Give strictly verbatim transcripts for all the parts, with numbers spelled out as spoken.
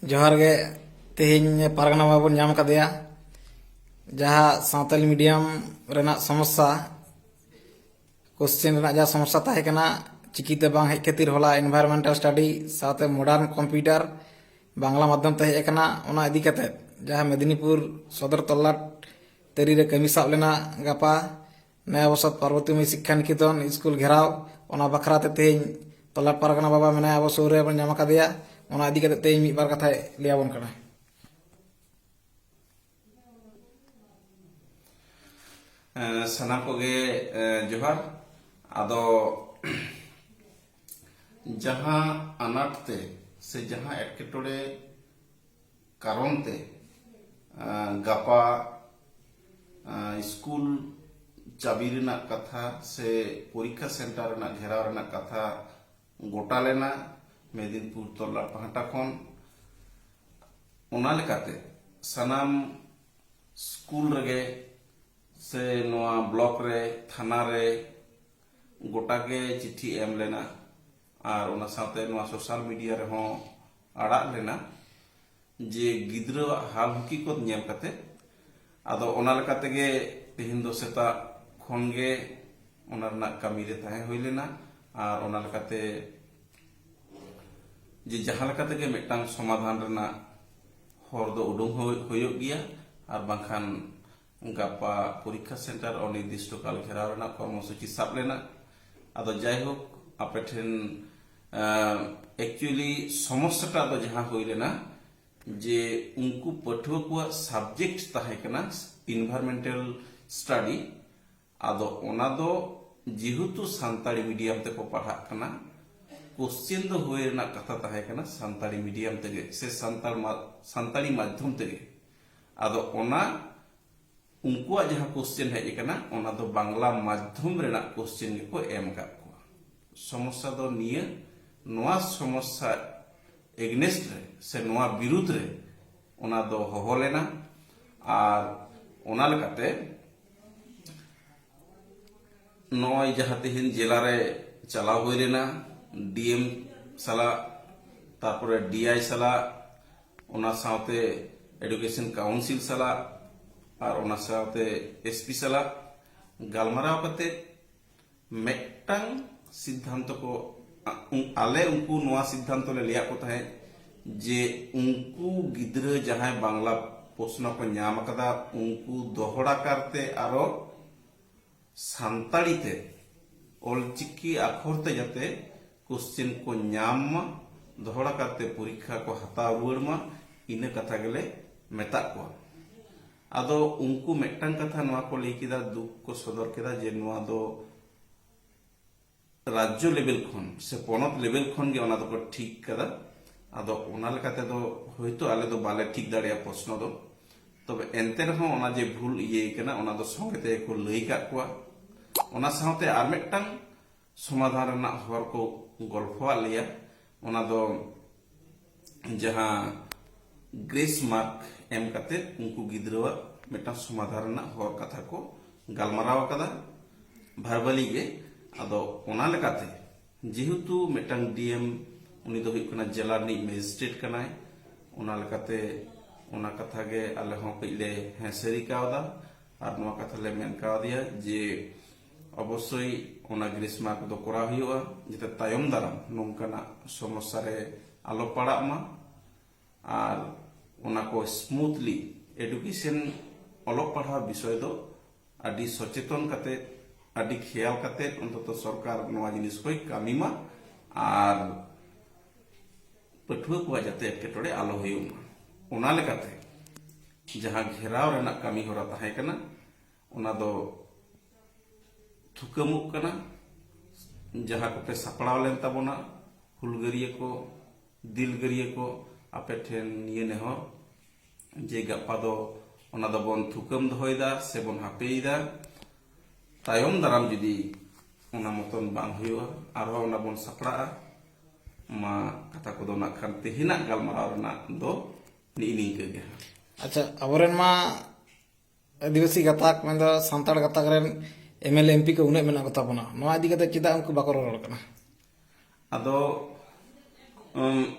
ᱡᱚᱦᱟᱨ ᱜᱮ᱾ ᱛᱮᱦᱮᱧ ᱯᱟᱨᱜᱟᱱᱟ ᱵᱟᱵᱚᱱ ᱧᱟᱢ ᱟᱠᱟᱫᱮᱭᱟ᱾ ᱡᱟᱦᱟᱸ ᱥᱟᱶᱛᱟᱞᱤ ᱢᱤᱰᱤᱭᱟᱢ ᱨᱮᱱᱟᱜ ᱥᱚᱢᱚᱥᱥᱟ, ᱠᱚᱥᱪᱮᱱ ᱨᱮᱱᱟᱜ ᱡᱟᱦᱟᱸ ᱥᱚᱢᱚᱥᱥᱟ ᱛᱟᱦᱮᱸ ᱠᱟᱱᱟ, ᱪᱤᱠᱤᱛᱮ ᱵᱟᱝ ᱦᱮᱡ ᱠᱷᱟᱹᱛᱤᱨ ᱦᱚᱞᱟ ᱤᱱᱵᱷᱟᱭᱨᱚᱱᱢᱮᱱᱴᱟᱞ ᱥᱴᱟᱰᱤ ᱥᱟᱶᱛᱮ ᱢᱚᱰᱟᱨᱱ ᱠᱚᱢᱯᱤᱭᱩᱴᱟᱨ ᱵᱟᱝᱞᱟ ᱢᱟᱫᱽᱫᱷᱚᱢ ᱛᱮ ᱦᱮᱡ ᱟᱠᱟᱱᱟ᱾ ᱚᱱᱟ ᱤᱫᱤ ᱠᱟᱛᱮ ᱡᱟᱦᱟᱸ ᱢᱮᱫᱽᱱᱤᱯᱩᱨ ᱥᱚᱫᱚᱨ ᱛᱚᱞᱞᱟᱴ ᱛᱟᱹᱨᱤ ᱨᱮ ᱠᱟᱹᱢᱤ ᱥᱟᱵ ᱞᱮᱱᱟ ᱜᱟᱯᱟ, ᱱᱟᱭᱟ ᱵᱚᱥᱚᱛ ᱯᱟᱨᱵᱚᱛᱤ ᱢᱟᱹᱭ ᱥᱤᱠᱠᱷᱟ ᱱᱤᱠᱮᱛᱚᱱ ᱥᱠᱩᱞ ᱜᱷᱮᱨᱟᱣ, ᱚᱱᱟ ᱵᱟᱠᱷᱨᱟ ᱛᱮ ᱛᱮᱦᱮᱧ ᱛᱚᱞᱞᱟᱴ ᱯᱟᱨᱜᱟᱱᱟ ᱵᱟᱵᱟ ᱢᱮᱱᱟᱭᱟ, ᱟᱵᱚ ᱥᱩᱨ ᱨᱮ ᱵᱚᱱ ᱧᱟᱢ ᱟᱠᱟᱫᱮᱭᱟ᱾ ᱚᱱᱟ ᱤᱫᱤ ᱠᱟᱛᱮ ᱛᱮᱦᱮᱧ ᱢᱤᱫ ᱵᱟᱨ ᱠᱟᱛᱷᱟᱭ ᱞᱟᱹᱭ ᱟᱵᱚᱱ ᱠᱟᱱᱟ᱾ ᱮᱸ, ᱥᱟᱱᱟᱢ ᱠᱚᱜᱮ, ᱮᱸ, ᱡᱚᱦᱟᱨ᱾ ᱟᱫᱚ ᱡᱟᱦᱟᱸ ᱟᱱᱟᱴ ᱛᱮ ᱥᱮ ᱡᱟᱦᱟᱸ ᱮᱴᱠᱮᱴᱚᱬᱮ ᱠᱟᱨᱚᱱ ᱛᱮ, ᱮᱸ, ᱜᱟᱯᱟ, ᱮᱸ, ᱥᱠᱩᱞ ᱪᱟᱹᱵᱤ ᱨᱮᱱᱟᱜ ᱠᱟᱛᱷᱟ ᱥᱮ ᱯᱚᱨᱤᱠᱠᱷᱟ ᱥᱮᱱᱴᱟᱨ ᱨᱮᱱᱟᱜ ᱜᱷᱮᱨᱟᱣ ᱨᱮᱱᱟᱜ ᱠᱟᱛᱷᱟ ᱜᱚᱴᱟ ᱞᱮᱱᱟ ᱢᱮᱫᱤᱱᱯᱩᱨ ᱛᱚᱞᱞᱟᱴ ᱯᱟᱦᱴᱟ ᱠᱷᱚᱱ, ᱚᱱᱟ ᱞᱮᱠᱟᱛᱮ ᱥᱟᱱᱟᱢ ᱥᱠᱩᱞ ᱨᱮᱜᱮ ᱥᱮ ᱱᱚᱣᱟ ᱵᱞᱚᱠ ᱨᱮ, ᱛᱷᱟᱱᱟ ᱨᱮ ᱜᱚᱴᱟ ᱜᱮ ᱪᱤᱴᱷᱤ ᱮᱢ ᱞᱮᱱᱟ᱾ ᱟᱨ ᱚᱱᱟ ᱥᱟᱶᱛᱮ ᱱᱚᱣᱟ ᱥᱳᱥᱟᱞ ᱢᱤᱰᱤᱭᱟ ᱨᱮᱦᱚᱸ ᱟᱲᱟᱜ ᱞᱮᱱᱟ ᱡᱮ ᱜᱤᱫᱽᱨᱟᱹᱣᱟᱜ ᱦᱟᱞ ᱦᱚᱠᱤᱠᱚᱛ ᱧᱮᱞ ᱠᱟᱛᱮ, ᱟᱫᱚ ᱚᱱᱟ ᱞᱮᱠᱟ ᱛᱮᱜᱮ ᱛᱮᱦᱮᱧ ᱫᱚ ᱥᱮᱛᱟᱜ ᱠᱷᱚᱱ ᱜᱮ ᱚᱱᱟ ᱨᱮᱱᱟᱜ ᱠᱟᱹᱢᱤ ᱨᱮ ᱛᱟᱦᱮᱸ ᱦᱩᱭ ᱞᱮᱱᱟ᱾ ᱟᱨ ᱚᱱᱟ ᱞᱮᱠᱟᱛᱮ ᱡᱮ ᱡᱟᱦᱟᱸ ᱞᱮᱠᱟ ᱛᱮᱜᱮ ᱢᱤᱫᱴᱟᱝ ᱥᱚᱢᱟᱫᱷᱟᱱ ᱨᱮᱱᱟᱜ ᱦᱚᱨ ᱫᱚ ᱩᱰᱩᱝ ᱦᱩᱭ-, ᱦᱩᱭᱩᱜ ᱜᱮᱭᱟ, ᱟᱨ ᱵᱟᱝᱠᱷᱟᱱ ᱜᱟᱯᱟ ᱯᱚᱨᱤᱠᱠᱷᱟ ᱥᱮᱱᱴᱟᱨ ᱚᱱᱤᱨᱫᱤᱥᱴᱚ ᱠᱟᱞ ᱜᱷᱮᱨᱟᱣ ᱨᱮᱱᱟᱜ ᱠᱚᱨᱢᱚᱥᱩᱪᱤ ᱥᱟᱵ ᱞᱮᱱᱟ᱾ ᱟᱫᱚ ᱡᱟᱭᱦᱳᱠ, ᱟᱯᱮ ᱴᱷᱮᱱ, ᱮᱠᱪᱩᱭᱮᱞᱤ ᱥᱚᱢᱚᱥᱥᱟᱴᱟᱜ ᱫᱚ ᱡᱟᱦᱟᱸ ᱦᱩᱭ ᱞᱮᱱᱟ ᱡᱮ ᱩᱱᱠᱩ ᱯᱟᱹᱴᱷᱩᱣᱟᱹ ᱠᱚᱣᱟᱜ ᱥᱟᱵᱡᱮᱠᱴ ᱛᱟᱦᱮᱸ ᱠᱟᱱᱟ ᱤᱱᱵᱷᱟᱨᱢᱮᱱᱴᱟᱞ ᱥᱴᱟᱰᱤ᱾ ᱟᱫᱚ ᱚᱱᱟ ᱫᱚ ᱡᱮᱦᱮᱛᱩ ᱥᱟᱱᱛᱟᱲᱤ ᱢᱤᱰᱤᱭᱟᱢ ᱛᱮᱠᱚ ᱯᱟᱲᱦᱟᱜ ᱠᱟᱱᱟ, ᱠᱚᱥᱪᱮᱱ ᱫᱚ ᱦᱩᱭ ᱨᱮᱱᱟᱜ ᱠᱟᱛᱷᱟ ᱛᱟᱦᱮᱸ ᱠᱟᱱᱟ ᱥᱟᱱᱛᱟᱲᱤ ᱢᱤᱰᱤᱭᱟᱢ ᱛᱮᱜᱮ ᱥᱮ ᱥᱟᱱᱛᱟᱲ ᱢᱟ-, ᱥᱟᱱᱛᱟᱲᱤ ᱢᱟᱫᱽᱫᱷᱚᱢ ᱛᱮᱜᱮ᱾ ᱟᱫᱚ ᱚᱱᱟ ᱩᱱᱠᱩᱣᱟᱜ ᱡᱟᱦᱟᱸ ᱠᱚᱥᱪᱮᱱ ᱦᱮᱡ ᱟᱠᱟᱱᱟ, ᱚᱱᱟ ᱫᱚ ᱵᱟᱝᱞᱟ ᱢᱟᱫᱽᱫᱷᱚᱢ ᱨᱮᱱᱟᱜ ᱠᱚᱥᱪᱮᱱ ᱜᱮᱠᱚ ᱮᱢ ᱟᱠᱟᱫ ᱠᱚᱣᱟ᱾ ᱥᱚᱢᱚᱥᱥᱟ ᱫᱚ ᱱᱤᱭᱟᱹ, ᱱᱚᱣᱟ ᱥᱚᱢᱚᱥᱥᱟ ᱮᱜᱱᱮᱥᱴ ᱨᱮ ᱥᱮ ᱱᱚᱣᱟ ᱵᱤᱨᱩᱫᱽ ᱨᱮ ᱚᱱᱟ ᱫᱚ ᱦᱚᱦᱚ ᱞᱮᱱᱟ᱾ ᱟᱨ ᱚᱱᱟ ᱞᱮᱠᱟᱛᱮ ᱱᱚᱜᱼᱚᱭ ᱡᱟᱦᱟᱸ ᱛᱮᱦᱮᱧ ᱡᱮᱞᱟ ᱨᱮ ᱪᱟᱞᱟᱣ ᱦᱩᱭ ᱞᱮᱱᱟ, ᱰᱤ ᱮᱢ ᱥᱟᱞᱟᱜ, ᱛᱟᱨᱯᱚᱨᱮ ᱰᱤ ᱟᱭ ᱥᱟᱞᱟᱜ, ᱚᱱᱟ ᱥᱟᱶᱛᱮ ᱮᱰᱩᱠᱮᱥᱚᱱ ᱠᱟᱣᱩᱱᱥᱤᱞ ᱥᱟᱞᱟᱜ ᱟᱨ ᱚᱱᱟ ᱥᱟᱶᱛᱮ ᱮᱥᱯᱤ ᱥᱟᱞᱟᱜ ᱜᱟᱞᱢᱟᱨᱟᱣ ᱠᱟᱛᱮ ᱢᱤᱫᱴᱟᱝ ᱥᱤᱫᱽᱫᱷᱟᱱᱛᱚ ᱠᱚ, ᱟ-, ᱩᱱ-, ᱟᱞᱮ ᱩᱱᱠᱩ ᱱᱚᱣᱟ ᱥᱤᱫᱽᱫᱷᱟᱱᱛᱚ ᱞᱮ ᱞᱟᱹᱭᱟᱫ ᱠᱚ ᱛᱟᱦᱮᱸᱫ ᱡᱮ ᱩᱱᱠᱩ ᱜᱤᱫᱽᱨᱟᱹ ᱡᱟᱦᱟᱸᱭ ᱵᱟᱝᱞᱟ ᱯᱨᱚᱥᱱᱚ ᱠᱚ ᱧᱟᱢ ᱟᱠᱟᱫᱟ, ᱩᱱᱠᱩ ᱫᱚᱦᱲᱟ ᱠᱟᱨᱛᱮ ᱟᱨᱚ ᱥᱟᱱᱛᱟᱲᱤ ᱛᱮ, ᱚᱞᱪᱤᱠᱤ ᱟᱠᱷᱚᱨ ᱛᱮ ᱡᱟᱛᱮ ᱠᱚᱥᱪᱮᱱ ᱠᱚ ᱧᱟᱢ ᱢᱟ, ᱫᱚᱦᱲᱟ ᱠᱟᱨᱛᱮ ᱯᱚᱨᱤᱠᱠᱷᱟ ᱠᱚ ᱦᱟᱛᱟᱣ ᱨᱩᱣᱟᱹᱲ ᱢᱟ, ᱤᱱᱟᱹ ᱠᱟᱛᱷᱟ ᱜᱮᱞᱮ ᱢᱮᱛᱟᱜ ᱠᱚᱣᱟ᱾ ᱟᱫᱚ ᱩᱱᱠᱩ ᱢᱤᱫᱴᱟᱝ ᱠᱟᱛᱷᱟ ᱱᱚᱣᱟ ᱠᱚ ᱞᱟᱹᱭ ᱠᱮᱫᱟ, ᱫᱩᱠ ᱠᱚ ᱥᱚᱫᱚᱨ ᱠᱮᱫᱟ ᱡᱮ ᱱᱚᱣᱟ ᱫᱚ ᱨᱟᱡᱽᱡᱚ ᱞᱮᱵᱮᱞ ᱠᱷᱚᱱ ᱥᱮ ᱯᱚᱱᱚᱛ ᱞᱮᱵᱮᱞ ᱠᱷᱚᱱ ᱜᱮ ᱚᱱᱟ ᱫᱚᱠᱚ ᱴᱷᱤᱠ ᱠᱟᱫᱟ᱾ ᱟᱫᱚ ᱚᱱᱟ ᱞᱮᱠᱟ ᱛᱮᱫᱚ ᱦᱳᱭᱛᱳ ᱟᱞᱮ ᱫᱚ ᱵᱟᱞᱮ ᱴᱷᱤᱠ ᱫᱟᱲᱮᱭᱟᱜᱼᱟ ᱯᱨᱚᱥᱱᱚ ᱫᱚ, ᱛᱚᱵᱮ ᱮᱱᱛᱮ ᱨᱮᱦᱚᱸ ᱚᱱᱟ ᱡᱮ ᱵᱷᱩᱞ ᱤᱭᱟᱹ ᱠᱟᱱᱟ, ᱚᱱᱟ ᱫᱚ ᱥᱚᱸᱜᱮ ᱛᱮᱜᱮ ᱠᱚ ᱞᱟᱹᱭ ᱠᱟᱜ ᱠᱚᱣᱟ᱾ ᱚᱱᱟ ᱥᱟᱶᱛᱮ ᱟᱨ ᱢᱤᱫᱴᱟᱝ ᱥᱚᱢᱟᱫᱷᱟᱱ ᱨᱮᱱᱟᱜ ᱦᱚᱨ ᱠᱚ ᱜᱚᱞᱯᱷᱚᱣᱟᱫ ᱞᱮᱭᱟ, ᱚᱱᱟ ᱫᱚ ᱡᱟᱦᱟᱸ ᱜᱨᱮᱥ ᱢᱟᱨᱠ ᱮᱢ ᱠᱟᱛᱮ ᱩᱱᱠᱩ ᱜᱤᱫᱽᱨᱟᱹᱣᱟᱜ ᱢᱤᱫᱴᱟᱝ ᱥᱚᱢᱟᱫᱷᱟᱱ ᱨᱮᱱᱟᱜ ᱦᱚᱨ ᱠᱟᱛᱷᱟ ᱠᱚ ᱜᱟᱞᱢᱟᱨᱟᱣ ᱟᱠᱟᱫᱟ ᱵᱷᱟᱨᱵᱟᱞᱤ ᱜᱮ᱾ ᱟᱫᱚ ᱚᱱᱟ ᱞᱮᱠᱟᱛᱮ ᱡᱮᱦᱮᱛᱩ ᱢᱤᱫᱴᱟᱝ ᱰᱤ ᱮᱢ, ᱩᱱᱤ ᱫᱚ ᱦᱩᱭᱩᱜ ᱠᱟᱱᱟ ᱡᱮᱞᱟ ᱨᱤᱱᱤᱡ ᱢᱮᱡᱤᱥᱴᱨᱮᱴ ᱠᱟᱱᱟᱭ, ᱚᱱᱟ ᱞᱮᱠᱟᱛᱮ ᱚᱱᱟ ᱠᱟᱛᱷᱟ ᱜᱮ ᱟᱞᱮ ᱦᱚᱸ ᱠᱟᱹᱡ ᱞᱮ ᱦᱮᱸ ᱥᱟᱹᱨᱤ ᱠᱟᱣᱫᱟ ᱟᱨ ᱱᱚᱣᱟ ᱠᱟᱛᱷᱟ ᱞᱮ ᱢᱮᱱ ᱠᱟᱣᱫᱮᱭᱟ ᱡᱮ ᱚᱵᱚᱥᱥᱳᱭ ᱚᱱᱟ ᱜᱨᱮᱥ ᱢᱟᱨᱠ ᱫᱚ ᱠᱚᱨᱟᱣ ᱦᱩᱭᱩᱜᱼᱟ, ᱡᱟᱛᱮ ᱛᱟᱭᱚᱢ ᱫᱟᱨᱟᱢ ᱱᱚᱝᱠᱟᱱᱟᱜ ᱥᱚᱢᱚᱥᱥᱟ ᱨᱮ ᱟᱞᱚ ᱯᱟᱲᱟᱜ ᱢᱟ᱾ ᱟᱨ ᱚᱱᱟ ᱠᱚ ᱥᱢᱩᱛᱷᱞᱤ ᱮᱰᱩᱠᱮᱥᱚᱱ, ᱚᱞᱚᱜ ᱯᱟᱲᱦᱟᱣ ᱵᱤᱥᱚᱭ ᱫᱚ ᱟᱹᱰᱤ ᱥᱚᱪᱮᱛᱚᱱ ᱠᱟᱛᱮ, ᱟᱹᱰᱤ ᱠᱷᱮᱭᱟᱞ ᱠᱟᱛᱮ ᱚᱱᱛᱚᱛᱚ ᱥᱚᱨᱠᱟᱨ ᱱᱚᱣᱟ ᱡᱤᱱᱤᱥ ᱠᱚᱭ ᱠᱟᱹᱢᱤ ᱢᱟ ᱟᱨ ᱯᱟᱹᱴᱷᱩᱣᱟᱹ ᱠᱚᱣᱟᱜ ᱡᱟᱛᱮ ᱮᱴᱠᱮᱴᱚᱬᱮ ᱟᱞᱚ ᱦᱩᱭᱩᱜ ᱢᱟ᱾ ᱚᱱᱟ ᱞᱮᱠᱟᱛᱮ ᱡᱟᱦᱟᱸ ᱜᱷᱮᱨᱟᱣ ᱨᱮᱱᱟᱜ ᱠᱟᱹᱢᱤ ᱦᱚᱨᱟ ᱛᱟᱦᱮᱸ ᱠᱟᱱᱟ, ᱚᱱᱟ ᱫᱚ ᱛᱷᱩᱠᱟᱹᱢᱚᱜ ᱠᱟᱱᱟ᱾ ᱡᱟᱦᱟᱸ ᱠᱚᱯᱮ ᱥᱟᱯᱲᱟᱣ ᱞᱮᱱ ᱛᱟᱵᱚᱱᱟ, ᱦᱩᱞᱜᱟᱹᱨᱤᱭᱟᱹ ᱠᱚ, ᱫᱤᱞᱜᱟᱹᱨᱤᱭᱟᱹ ᱠᱚ, ᱟᱯᱮ ᱴᱷᱮᱱ ᱱᱤᱭᱟᱹ ᱱᱮᱦᱚᱨ ᱡᱮ ᱜᱟᱯᱟ ᱫᱚ ᱚᱱᱟ ᱫᱚᱵᱚᱱ ᱛᱷᱩᱠᱟᱹᱢ ᱫᱚᱦᱚᱭᱮᱫᱟ ᱥᱮᱵᱚᱱ ᱦᱟᱯᱮᱭᱮᱫᱟ᱾ ᱛᱟᱭᱚᱢ ᱫᱟᱨᱟᱢ ᱡᱩᱫᱤ ᱚᱱᱟ ᱢᱚᱛᱚᱱ ᱵᱟᱝ ᱦᱩᱭᱩᱜᱼᱟ, ᱟᱨᱦᱚᱸ ᱚᱱᱟ ᱵᱚᱱ ᱥᱟᱯᱲᱟᱜᱼᱟ᱾ ᱢᱟ ᱠᱟᱛᱷᱟ ᱠᱚᱫᱚ ᱱᱟᱜ ᱠᱷᱟᱱ ᱛᱮᱦᱮᱧᱟᱜ ᱜᱟᱞᱢᱟᱨᱟᱣ ᱨᱮᱱᱟᱜ ᱫᱚ ᱱᱤᱜᱼᱤ ᱱᱤᱝᱠᱟᱹ ᱜᱮ ᱦᱟᱸᱜ᱾ ᱟᱪᱪᱷᱟ, ᱟᱵᱚᱨᱮᱱ ᱢᱟ ᱟᱹᱫᱤᱵᱟᱹᱥᱤ ᱜᱟᱛᱟᱠ, ᱢᱮᱱᱫᱚ ᱥᱟᱱᱛᱟᱲ ᱜᱟᱛᱟᱠ ᱨᱮᱱ M L A, M P ᱠᱚ ᱩᱱᱟᱹᱜ ᱢᱮᱱᱟᱜ ᱠᱚᱛᱟ ᱵᱚᱱᱟ, ᱱᱚᱣᱟ ᱤᱫᱤ ᱠᱟᱛᱮ ᱪᱮᱫᱟᱜ ᱩᱱᱠᱩ ᱵᱟᱠᱚ ᱨᱚᱨᱚᱲ ᱠᱟᱱᱟ? ᱟᱫᱚ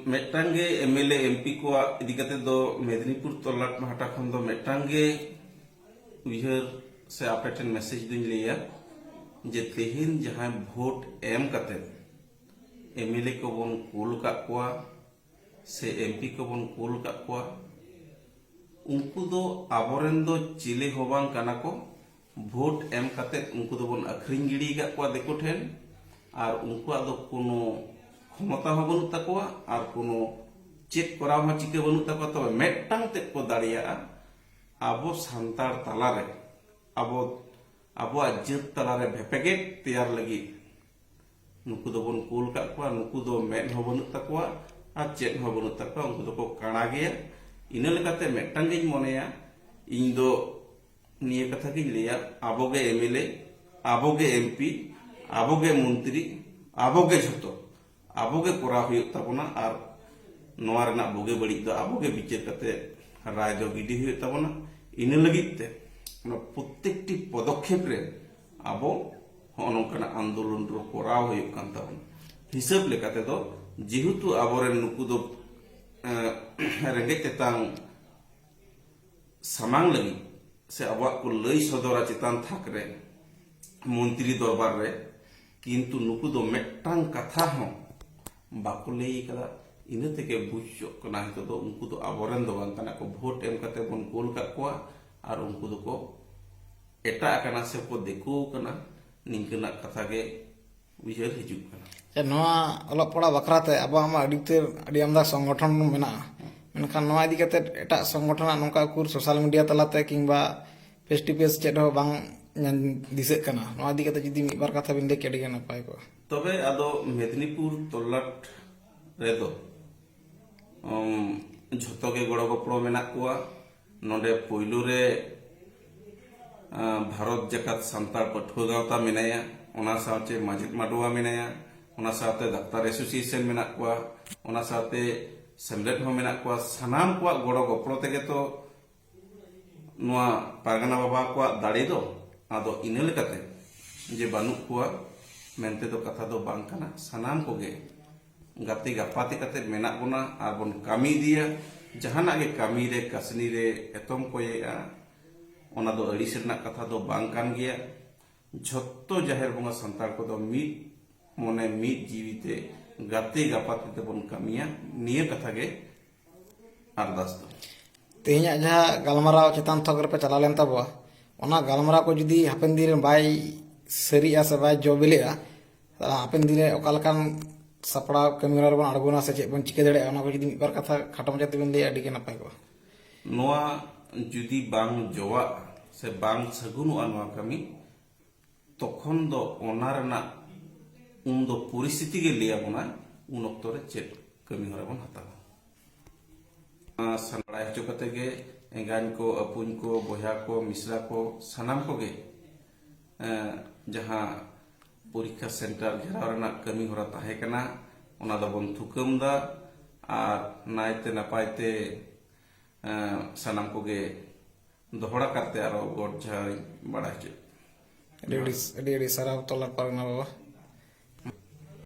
ᱢᱤᱫᱴᱟᱝ ᱜᱮ ᱮᱢᱮᱞᱮ ᱮᱢᱯᱤ ᱠᱚᱣᱟᱜ ᱤᱫᱤ ᱠᱟᱛᱮ ᱫᱚ ᱢᱮᱫᱽᱱᱤᱯᱩᱨ ᱛᱚᱞᱞᱟᱴ ᱯᱟᱦᱴᱟ ᱠᱷᱚᱱ ᱫᱚ ᱢᱤᱫᱴᱟᱝ ᱜᱮ ᱩᱭᱦᱟᱹᱨ ᱥᱮ ᱟᱯᱮ ᱴᱷᱮᱱ ᱢᱮᱥᱮᱡᱽ ᱫᱩᱧ ᱞᱟᱹᱭᱟ ᱡᱮ ᱛᱮᱦᱮᱧ ᱡᱟᱦᱟᱸᱭ ᱵᱷᱳᱴ ᱮᱢ ᱠᱟᱛᱮ ᱮᱢᱮᱞᱮ ᱠᱚᱵᱚᱱ ᱠᱩᱞ ᱟᱠᱟᱫ ᱠᱚᱣᱟ ᱥᱮ ᱮᱢᱯᱤ ᱠᱚᱵᱚᱱ ᱠᱩᱞ ᱟᱠᱟᱫ ᱠᱚᱣᱟ, ᱩᱱᱠᱩ ᱫᱚ ᱟᱵᱚᱨᱮᱱ ᱫᱚ ᱪᱤᱞᱤ ᱦᱚᱸ ᱵᱟᱝ ᱠᱟᱱᱟ ᱠᱚ᱾ ᱵᱷᱳᱴ ᱮᱢ ᱠᱟᱛᱮ ᱩᱱᱠᱩ ᱫᱚᱵᱚᱱ ᱟᱹᱠᱷᱨᱤᱧ ᱜᱤᱰᱤ ᱟᱠᱟᱫ ᱠᱚᱣᱟ ᱫᱤᱠᱩ ᱴᱷᱮᱱ, ᱟᱨ ᱩᱱᱠᱩᱣᱟᱜ ᱫᱚ ᱠᱳᱱᱳ ᱠᱷᱚᱢᱚᱛᱟ ᱦᱚᱸ ᱵᱟᱹᱱᱩᱜ ᱛᱟᱠᱚᱣᱟ ᱟᱨ ᱠᱳᱱᱳ ᱪᱮᱫ ᱠᱚᱨᱟᱣ ᱦᱚᱸ ᱪᱤᱠᱟᱹ ᱵᱟᱹᱱᱩᱜ ᱛᱟᱠᱚᱣᱟ᱾ ᱛᱚᱵᱮ ᱢᱤᱫᱴᱟᱝ ᱛᱮᱫ ᱠᱚ ᱫᱟᱲᱮᱭᱟᱜᱼᱟ, ᱟᱵᱚ ᱥᱟᱱᱛᱟᱲ ᱛᱟᱞᱟᱨᱮ, ᱟᱵᱚ ᱟᱵᱚᱣᱟᱜ ᱡᱟᱹᱛ ᱛᱟᱞᱟᱨᱮ ᱵᱷᱮᱯᱮᱜᱮᱫ ᱛᱮᱭᱟᱨ ᱞᱟᱹᱜᱤᱫ ᱱᱩᱠᱩ ᱫᱚᱵᱚᱱ ᱠᱩᱞ ᱠᱟᱜ ᱠᱚᱣᱟ᱾ ᱱᱩᱠᱩ ᱫᱚ ᱢᱮᱫ ᱦᱚᱸ ᱵᱟᱹᱱᱩᱜ ᱛᱟᱠᱚᱣᱟ ᱟᱨ ᱪᱮᱫ ᱦᱚᱸ ᱵᱟᱹᱱᱩᱜ ᱛᱟᱠᱚᱣᱟ, ᱩᱱᱠᱩ ᱫᱚᱠᱚ ᱠᱟᱬᱟ ᱜᱮᱭᱟ᱾ ᱤᱱᱟᱹ ᱞᱮᱠᱟᱛᱮ ᱢᱤᱫᱴᱟᱝ ᱜᱤᱧ ᱢᱚᱱᱮᱭᱟ, ᱤᱧ ᱫᱚ ᱱᱤᱭᱟᱹ ᱠᱟᱛᱷᱟ ᱜᱤᱧ ᱞᱟᱹᱭᱟ, ᱟᱵᱚᱜᱮ ᱮᱢᱮᱞᱮ, ᱟᱵᱚᱜᱮ ᱮᱢᱯᱤ, ᱟᱵᱚᱜᱮ ᱢᱚᱱᱛᱨᱤ, ᱟᱵᱚᱜᱮ ᱡᱷᱚᱛᱚ, ᱟᱵᱚᱜᱮ ᱠᱚᱨᱟᱣ ᱦᱩᱭᱩᱜ ᱛᱟᱵᱚᱱᱟ ᱟᱨ ᱱᱚᱣᱟ ᱨᱮᱱᱟᱜ ᱵᱩᱜᱤ ᱵᱟᱹᱲᱤᱡ ᱫᱚ ᱟᱵᱚᱜᱮ ᱵᱤᱪᱟᱹᱨ ᱠᱟᱛᱮ ᱨᱟᱭ ᱫᱚ ᱜᱤᱰᱤ ᱦᱩᱭᱩᱜ ᱛᱟᱵᱚᱱᱟ᱾ ᱤᱱᱟᱹ ᱞᱟᱹᱜᱤᱫ ᱛᱮ ᱚᱱᱟ ᱯᱨᱚᱛᱮᱠᱴᱤ ᱯᱚᱫᱚᱠᱷᱮᱯ ᱨᱮ ᱟᱵᱚ ᱦᱚᱸᱜᱼᱚ ᱱᱚᱝᱠᱟᱱᱟᱜ ᱟᱱᱫᱳᱞᱚᱱ ᱫᱚ ᱠᱚᱨᱟᱣ ᱦᱩᱭᱩᱜ ᱠᱟᱱ ᱛᱟᱵᱚᱱᱟ᱾ ᱦᱤᱥᱟᱹᱵ ᱞᱮᱠᱟ ᱛᱮᱫᱚ ᱡᱮᱦᱮᱛᱩ ᱟᱵᱚᱨᱮᱱ ᱱᱩᱠᱩ ᱫᱚ, ᱮᱸ, ᱨᱮᱸᱜᱮᱡ ᱛᱮᱛᱟᱝ ᱥᱟᱢᱟᱝ ᱞᱟᱹᱜᱤᱫ ᱥᱮ ᱟᱵᱚᱣᱟᱜ ᱠᱚ ᱞᱟᱹᱭ ᱥᱚᱫᱚᱨᱟ ᱪᱮᱛᱟᱱ ᱛᱷᱟᱠ ᱨᱮ ᱢᱚᱱᱛᱨᱤ ᱫᱚᱨᱵᱟᱨ ᱨᱮ, ᱠᱤᱱᱛᱩ ᱱᱩᱠᱩ ᱫᱚ ᱢᱤᱫᱴᱟᱝ ᱠᱟᱛᱷᱟ ᱦᱚᱸ ᱵᱟᱠᱚ ᱞᱟᱹᱭ ᱠᱟᱫᱟ᱾ ᱤᱱᱟᱹ ᱛᱮᱜᱮ ᱵᱩᱡᱽ ᱪᱚᱜ ᱠᱟᱱᱟ ᱱᱤᱛᱚᱜ ᱫᱚ ᱩᱱᱠᱩ ᱫᱚ ᱟᱵᱚᱨᱮᱱ ᱫᱚ ᱵᱟᱝ ᱠᱟᱱᱟ ᱠᱚ, ᱵᱷᱳᱴ ᱮᱢ ᱠᱟᱛᱮ ᱵᱚᱱ ᱠᱳᱞ ᱠᱟᱜ ᱠᱚᱣᱟ ᱟᱨ ᱩᱱᱠᱩ ᱫᱚᱠᱚ ᱮᱴᱟᱜ ᱟᱠᱟᱱᱟ ᱥᱮ ᱠᱚ ᱫᱤᱠᱩ ᱟᱠᱟᱱᱟ, ᱱᱤᱝᱠᱟᱹᱱᱟᱜ ᱠᱟᱛᱷᱟ ᱜᱮ ᱩᱭᱦᱟᱹᱨ ᱦᱤᱡᱩᱜ ᱠᱟᱱᱟ᱾ ᱟᱪᱪᱷᱟ, ᱱᱚᱣᱟ ᱚᱞᱚᱜ ᱯᱟᱲᱦᱟᱣ ᱵᱟᱠᱷᱨᱟ ᱛᱮ ᱟᱵᱚᱣᱟᱜ ᱢᱟ ᱟᱹᱰᱤ ᱩᱛᱟᱹᱨ, ᱟᱹᱰᱤ ᱟᱢᱫᱟ ᱥᱚᱝᱜᱚᱴᱷᱚᱱ ᱢᱮᱱᱟᱜᱼᱟ, ᱢᱮᱱᱠᱷᱟᱱ ᱱᱚᱣᱟ ᱤᱫᱤ ᱠᱟᱛᱮ ᱮᱴᱟᱜ ᱥᱚᱝᱜᱚᱴᱷᱚᱱᱟᱜ ᱱᱚᱝᱠᱟ ᱩᱠᱩᱨ ᱥᱳᱥᱟᱞ ᱢᱤᱰᱤᱭᱟ ᱛᱟᱞᱟᱛᱮ ᱠᱤᱝᱵᱟ ᱯᱷᱮᱥ ᱴᱩ ᱯᱷᱮᱥ ᱪᱮᱫ ᱦᱚᱸ ᱵᱟᱝ ᱧᱮᱞ ᱫᱤᱥᱟᱹᱜ ᱠᱟᱱᱟ᱾ ᱱᱚᱣᱟ ᱤᱫᱤ ᱠᱟᱛᱮ ᱡᱩᱫᱤ ᱢᱤᱫ ᱵᱟᱨ ᱠᱟᱛᱷᱟ ᱵᱤᱱ ᱞᱟᱹᱭ ᱠᱮᱭᱟ, ᱟᱹᱰᱤ ᱜᱮ ᱱᱟᱯᱟᱭ ᱠᱚᱜᱼᱟ᱾ ᱛᱚᱵᱮ ᱟᱫᱚ ᱢᱮᱫᱽᱱᱤᱯᱩᱨ ᱛᱚᱞᱞᱟᱴ ᱨᱮᱫᱚ, ᱩᱢ, ᱡᱷᱚᱛᱚ ᱜᱮ ᱜᱚᱲᱚ ᱜᱚᱯᱚᱲᱚ ᱢᱮᱱᱟᱜ ᱠᱚᱣᱟ᱾ ᱱᱚᱰᱮ ᱯᱳᱭᱞᱳ ᱨᱮ, ᱟᱸ, ᱵᱷᱟᱨᱚᱛ ᱡᱟᱠᱟᱛ ᱥᱟᱱᱛᱟᱲ ᱯᱟᱹᱴᱷᱩᱣᱟᱹ ᱜᱟᱶᱛᱟ ᱢᱮᱱᱟᱭᱟ, ᱚᱱᱟ ᱥᱟᱶᱛᱮ ᱢᱟᱪᱮᱫ ᱢᱟᱰᱣᱟ ᱢᱮᱱᱟᱭᱟ, ᱚᱱᱟ ᱥᱟᱶᱛᱮ ᱰᱟᱠᱛᱟᱨ ᱮᱥᱳᱥᱤᱭᱮᱥᱚᱱ ᱢᱮᱱᱟᱜ ᱠᱚᱣᱟ, ᱚᱱᱟ ᱥᱟᱶᱛᱮ ᱥᱮᱢᱞᱮᱫ ᱦᱚᱸ ᱢᱮᱱᱟᱜ ᱠᱚᱣᱟ᱾ ᱥᱟᱱᱟᱢ ᱠᱚᱣᱟᱜ ᱜᱚᱲᱚ ᱜᱚᱯᱚᱲᱚ ᱛᱮᱜᱮ ᱛᱚ ᱱᱚᱣᱟ ᱯᱟᱨᱜᱟᱱᱟ ᱵᱟᱵᱟ ᱠᱚᱣᱟᱜ ᱫᱟᱲᱮ ᱫᱚ᱾ ᱟᱫᱚ ᱤᱱᱟᱹ ᱞᱮᱠᱟᱛᱮ ᱡᱮ ᱵᱟᱹᱱᱩᱜ ᱠᱚᱣᱟ ᱢᱮᱱᱛᱮ ᱫᱚ ᱠᱟᱛᱷᱟ ᱫᱚ ᱵᱟᱝ ᱠᱟᱱᱟ᱾ ᱥᱟᱱᱟᱢ ᱠᱚᱜᱮ ᱜᱟᱛᱮ ᱜᱟᱯᱟᱛᱮ ᱠᱟᱛᱮ ᱢᱮᱱᱟᱜ ᱵᱚᱱᱟ ᱟᱨ ᱵᱚᱱ ᱠᱟᱹᱢᱤ ᱤᱫᱤᱭᱟ᱾ ᱡᱟᱦᱟᱱᱟᱜ ᱜᱮ ᱠᱟᱹᱢᱤ ᱨᱮ ᱠᱟᱹᱥᱱᱤ ᱨᱮ ᱮᱛᱚᱢ ᱠᱚᱭᱮᱜᱼᱟ, ᱚᱱᱟ ᱫᱚ ᱟᱹᱲᱤᱥ ᱨᱮᱱᱟᱜ ᱠᱟᱛᱷᱟ ᱫᱚ ᱵᱟᱝ ᱠᱟᱱ ᱜᱮᱭᱟ᱾ ᱡᱷᱚᱛᱚ ᱡᱟᱦᱮᱨ ᱵᱚᱸᱜᱟ ᱥᱟᱱᱛᱟᱲ ᱠᱚᱫᱚ ᱢᱤᱫ ᱢᱚᱱᱮ ᱢᱤᱫ ᱡᱤᱣᱤ ᱛᱮ ᱜᱟᱛᱮ ᱜᱟᱯᱟᱛᱮ ᱛᱮᱵᱚᱱ ᱠᱟᱹᱢᱤᱭᱟ, ᱱᱤᱭᱟᱹ ᱠᱟᱛᱷᱟ ᱜᱮ ᱟᱨᱫᱟᱥ ᱫᱚ᱾ ᱛᱮᱦᱮᱧᱟᱜ ᱡᱟᱦᱟᱸ ᱜᱟᱞᱢᱟᱨᱟᱣ ᱪᱮᱛᱟᱱ ᱛᱷᱚᱠ ᱨᱮᱯᱮ ᱪᱟᱞᱟᱣ ᱞᱮᱱ ᱛᱟᱵᱚᱣᱟ, ᱚᱱᱟ ᱜᱟᱞᱢᱟᱨᱟᱣ ᱠᱚ ᱡᱩᱫᱤ ᱦᱟᱯᱮᱱ ᱫᱤᱱ ᱨᱮ ᱵᱟᱭ ᱥᱟᱹᱨᱤᱜᱼᱟ ᱥᱮ ᱵᱟᱭ ᱡᱚ ᱵᱤᱞᱤᱜᱼᱟ, ᱛᱟᱦᱞᱮ ᱦᱟᱯᱮᱱ ᱫᱤᱱ ᱨᱮ ᱚᱠᱟ ᱞᱮᱠᱟᱱ ᱥᱟᱯᱲᱟᱣ ᱠᱟᱹᱢᱤ ᱦᱚᱨᱟ ᱨᱮᱵᱚᱱ ᱟᱬᱜᱚᱱᱟ ᱥᱮ ᱪᱮᱫ ᱵᱚᱱ ᱪᱤᱠᱟᱹ ᱫᱟᱲᱮᱭᱟᱜᱼᱟ, ᱚᱱᱟ ᱠᱚ ᱡᱩᱫᱤ ᱢᱤᱫ ᱵᱟᱨ ᱠᱟᱛᱷᱟ ᱠᱷᱟᱴᱚ ᱢᱟᱪᱷᱟ ᱛᱮᱵᱤᱱ ᱞᱟᱹᱭᱟ, ᱟᱹᱰᱤ ᱜᱮ ᱱᱟᱯᱟᱭ ᱠᱚᱜᱼᱟ᱾ ᱱᱚᱣᱟ ᱡᱩᱫᱤ ᱵᱟᱝ ᱡᱚᱣᱟᱜᱼᱟ ᱥᱮ ᱵᱟᱝ ᱥᱟᱹᱜᱩᱱᱚᱜᱼᱟ ᱱᱚᱣᱟ ᱠᱟᱹᱢᱤ, ᱛᱚᱠᱷᱚᱱ ᱫᱚ ᱚᱱᱟ ᱨᱮᱱᱟᱜ ᱩᱱ ᱫᱚ ᱯᱚᱨᱤᱥᱛᱷᱤᱛᱤ ᱜᱮ ᱞᱟᱹᱭ ᱟᱵᱚᱱᱟ, ᱩᱱ ᱚᱠᱛᱚ ᱨᱮ ᱪᱮᱫ ᱠᱟᱹᱢᱤ ᱦᱚᱨᱟ ᱵᱚᱱ ᱦᱟᱛᱟᱣᱟ᱾ ᱚᱱᱟ ᱥᱟᱱ ᱵᱟᱲᱟᱭ ᱦᱚᱪᱚ ᱠᱟᱛᱮ ᱜᱮ ᱮᱸᱜᱟᱧ ᱠᱚ, ᱟᱹᱯᱩᱧ ᱠᱚ, ᱵᱚᱭᱦᱟ ᱠᱚ, ᱢᱤᱥᱨᱟ ᱠᱚ, ᱥᱟᱱᱟᱢ ᱠᱚᱜᱮ, ᱮᱸ, ᱡᱟᱦᱟᱸ ᱯᱚᱨᱤᱠᱠᱷᱟ ᱥᱮᱱᱴᱟᱨ ᱜᱷᱮᱨᱟᱣ ᱨᱮᱱᱟᱜ ᱠᱟᱹᱢᱤ ᱦᱚᱨᱟ ᱛᱟᱦᱮᱸ ᱠᱟᱱᱟ, ᱚᱱᱟ ᱫᱚᱵᱚᱱ ᱛᱷᱩᱠᱟᱹᱢ ᱫᱟ᱾ ᱟᱨ ᱱᱟᱭᱛᱮ ᱱᱟᱯᱟᱭ ᱛᱮ, ᱮᱸ, ᱥᱟᱱᱟᱢ ᱠᱚᱜᱮ ᱫᱚᱦᱲᱟ ᱠᱟᱨᱛᱮ ᱟᱨᱚ ᱜᱚᱰ ᱡᱚᱦᱟᱨᱤᱧ ᱵᱟᱲᱟᱭ ᱦᱚᱪᱚᱭᱮᱫ᱾ ᱟᱹᱰᱤ ᱟᱹᱰᱤ, ᱟᱹᱰᱤ ᱟᱹᱰᱤ ᱥᱟᱨᱦᱟᱣ ᱛᱚᱞᱟ ᱯᱟᱨᱜᱟᱱᱟ ᱵᱟᱵᱟ᱾